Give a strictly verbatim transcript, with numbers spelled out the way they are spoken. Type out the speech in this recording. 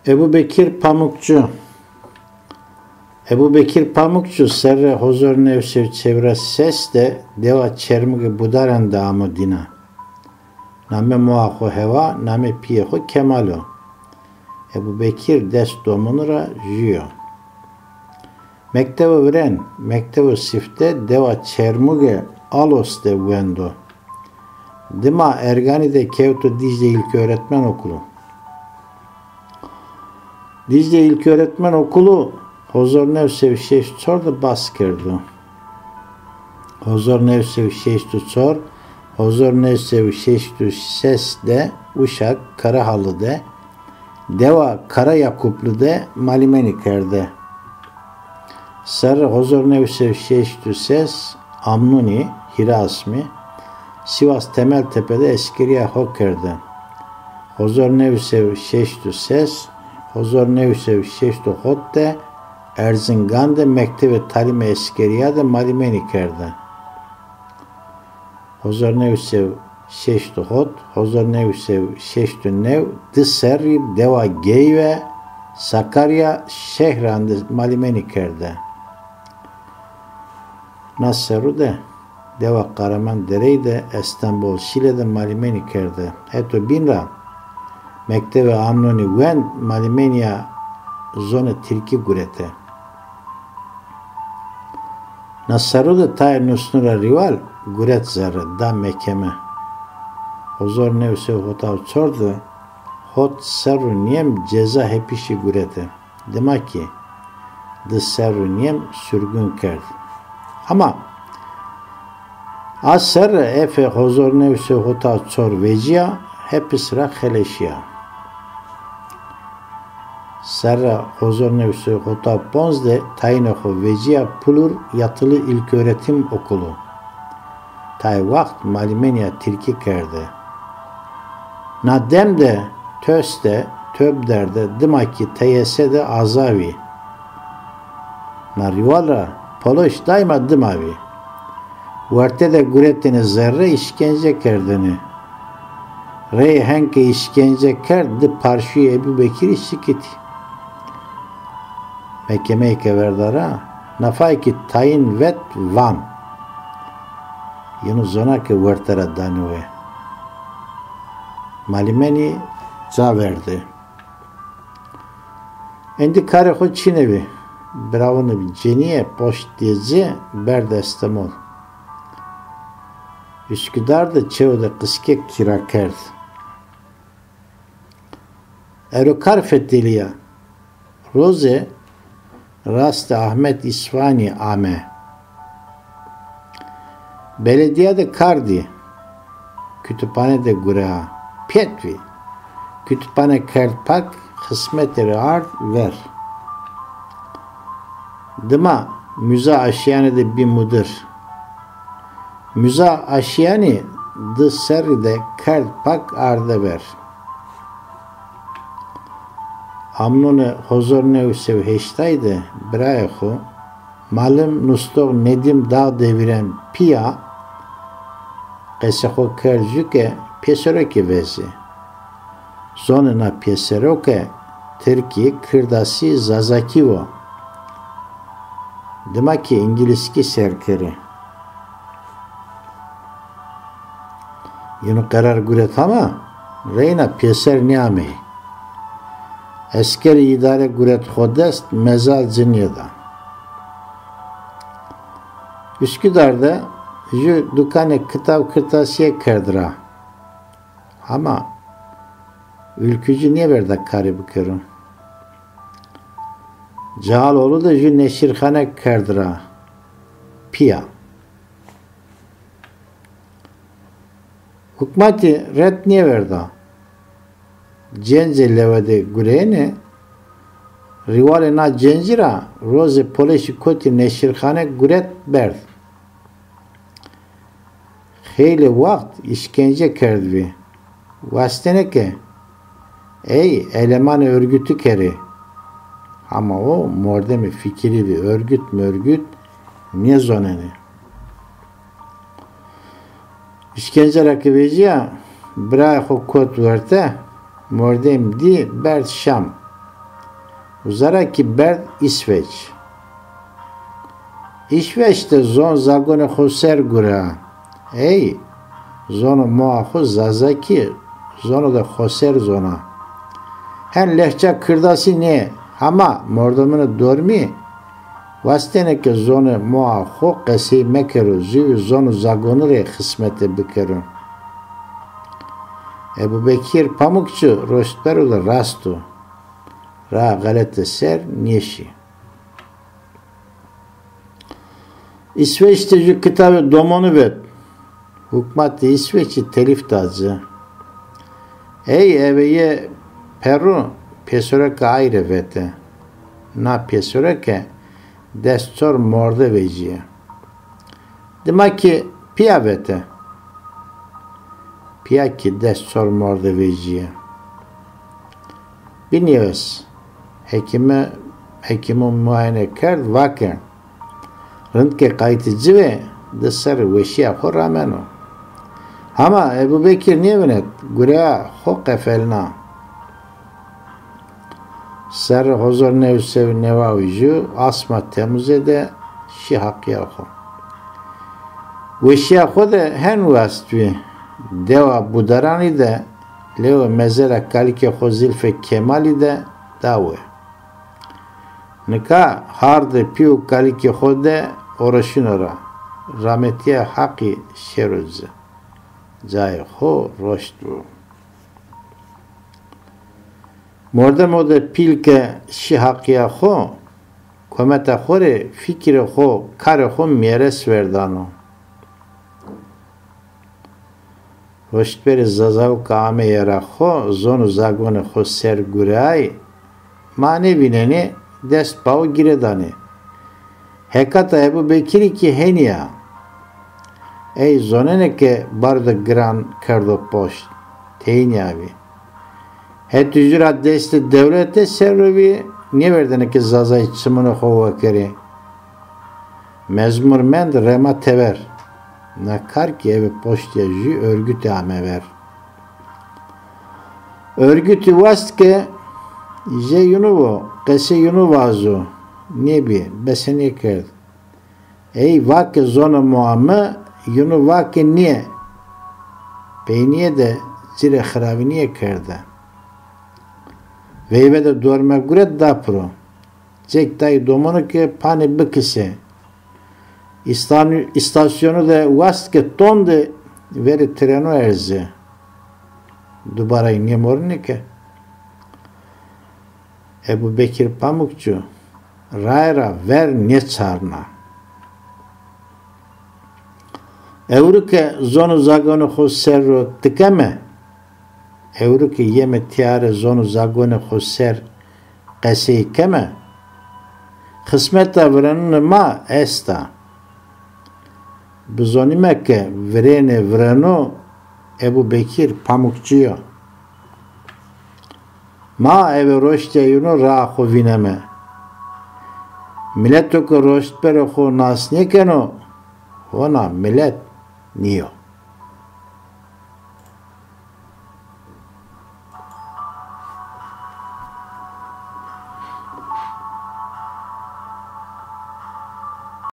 Ebu Bekir Pamukçu. Ebu Bekir Pamukçu serrê hozor new sey û çewres ses de dewa Çermugê Budaren de amo dîna. Namê moa xo Hewa, namê pîyê xo Kemal o. Ebu Bekir des domonu ra jû yo. Mektevo virên, mektevo sifte dewa Çermugê Alos de wendo. Dima Erganî de kewto Dicle İlköğretmen Okulu. Dicle İlköğretmen Okulu hozor new sey û şeşt û çor de bas kerdo. Hozor new sey û şeşt û çor, hozor new sey û şeşt û ses de Uşak, Karahalı de, dewa Karayakuplu de malimenî kerde. Serrê hozor new sey û şeşt û ses Amnunî, hîrê asmî, Sivas Temeltepe de eskerîya xo kerde. Hozor new sey û şeşt û ses, hozor new sey û şeşt û hot de Erzingan de mektevê talîmê eskerîya de malimenî kerde. Hozor new sey û şeşt û hot, hozor new sey û şeşt û new di serrî dewa Geyve, Sakarya, Şehran de malimenî kerde. Na serru de dewa Kahramanderey de, Estenbol, Şîle de malimenî kerde. Heto bîn ra mektevê Amnunî wend, malimenîya zonê tirkî gurete. Na serru de tayê nusnû ra rîwal guret zerre, da mekeme. Hozor new sey û hota û çor de hot serr û nîyem ceza hepîşî gurete. Dima kî di serr û nîyem surgun kerd. Ama a serre efê hozor new sey û hota û çor vecîya, hepis ra xeleşîya. Serra hozor new sey û hota ponc de tayînê xo vecîya Pulur Yatılı İlköğretim Okulu. Tayê waxt malimenîya tirkî kerde. Na dem de TÖS de, TÖBDER de, dima kî TYS de aza vî. Na rîwal ra Poloş dayma dima vî. Werte de guretêne zerre, îşkence kerdêne. Reyê hen ke îşkence kerd, di parşûyê Ebû Bekirî şikitî. Mekemeyê ke verda ra, nafayê kî tayîn vet van. Yeno zona ke werte ra danê we. Malimenî ca verde. Êndî karê xo çinê vî. Birawunê cenîye poşt dêci berd Estemol. Üsküdar de çew de qiskek kîra kerd. Ero kar fetelîya. Roze rastê Ahmet Îsfanî ame. Beledîya de kar dî. Kütüphane de gurea. Pêt vî. Kütüphane kerd pak, xismetê rê ard ver. Dima Muza Aşîyanî de bî mudir. Muza Aşîyanî di serrî de kerd pak arde ver. Amnûnê hozor new sey û heştay de birayê xo, malim nustog Nedîm Dağdeviren pîya, qesê xo kerd jû ke pêserokê vezê. Zonê na pêseroke tirkî, kirdasî, zazakî vo. Dima kî îngilizkî ser kerê. Yeno qerar guret ama reyna pêser nêameyî. Eskerê îdare guret xo dest, mezal ci nêda. Üsküdar de jû dukanê kitab kirtasîye kerd ra. Ama ülkücü nêverda karê bikero. Cağaloğlu de jû neşirxane kerd ra. Pîya. Hukmatî ret nêverda. Cencê lewe de gureyêne, rîwalê na cencî ra rozê poleşî kotî neşirxane guret berd. Xeylê waxt îşkence kerd vî. Wastêne ke ey elemanê örgütû kerê. Hama o mordemê fikirî vî, örgüt mörgüt nêzonenê. Îşkence ra ke vecîya, birayê xo kot werte, mordem dî berd şam. Uza ra kî berd Îsveç. Îsveç de zon zagonê xo ser gurea. Ey, zono moa xo Zazakî, zono de xoser zona. Hen lehça kirdasî nê, hama mordomino dormî wastêne ke zonê moa xo qesey mekero, zûvî zono zagoni rê xismete bikero. Ebu Bekîr Pamukçu roştbero de rast o. Raa xelete ser nêşî. Îsveç de ju kitabê domonu vet. Hukmatê Îsveçî telîf da ci. Ey eve yê perru pêsoreke ayre vete. Na pêsoreke des çor morde vecîye. Dima kî pîya vete. Pîya kî des çor morde vecîye. Binêwes. Hekîme, hekîmo muayene kerd, vake, rind ke qaytê ci vê, di serrî weşîya xo rameno. Hama Ebu Bekîr nêvinet, gureya xo qefelna. Serrî hozor new sey û neway û ju, asma Temuzê de şî haqîya xo. Weşîya xo de hen wastbî, dewa Budaranî de, lewê mezera kalikê xo Zilfê Kemalî de dawe. Nika hardê pî û kalikê xo de oroşîno ra. Rametîya Haqî şêro ci. Cayê xo roşt bo. Mordemo de pîl ke şî haqîya xo, kometa xo rê fikirê xo, karê xo mîyeres verdano. Roştberê Zazawika ameyê ra xo, zon û zagonê xo ser gureayî, ma nêvînenê, dest pawo gîredanê. Hekata Ebu Bekirî kî henî ya. Ey zonenê ke bardo giran kerdo poşt, teyînî avî. Hetê jû ra destê dewlete ser ro vî, nêverdenê ke Zazayî çimunê xo wekerê. Mezmur mend rema tever. Na kar kî eve poştîya jû örgütî ame ver. Örgütî wast ke jê yunu vo, qesê yunu vazo, nêbî, bese nêkerd. Ey va ke zono moa mi, yunu va ke nîye. Peynîye de ci rê xiravînîye kerde. Veyve de dorme guret da piro. Cek dayî domonu ke panê bikisê. Îstan-, îstasyonu de wast ke tondê verê treno erzê. Dubarayî nêmorinê ke. Ebu Bekir Pamukçu raye ra ver nêçarna. Ewro ke zon û zagonê xo ser ro tikeme, ewro ke yeme tîyare zon û zagonê xo ser qesey keme, xismeta virenunê ma esta. Bizonîme ke virênê vireno Ebu Bekîr Pamukçu yo. Ma eve roştîya yunu raa xo vîneme. Mileto ke roştberê xo nas nêkeno, hona milet nîyo.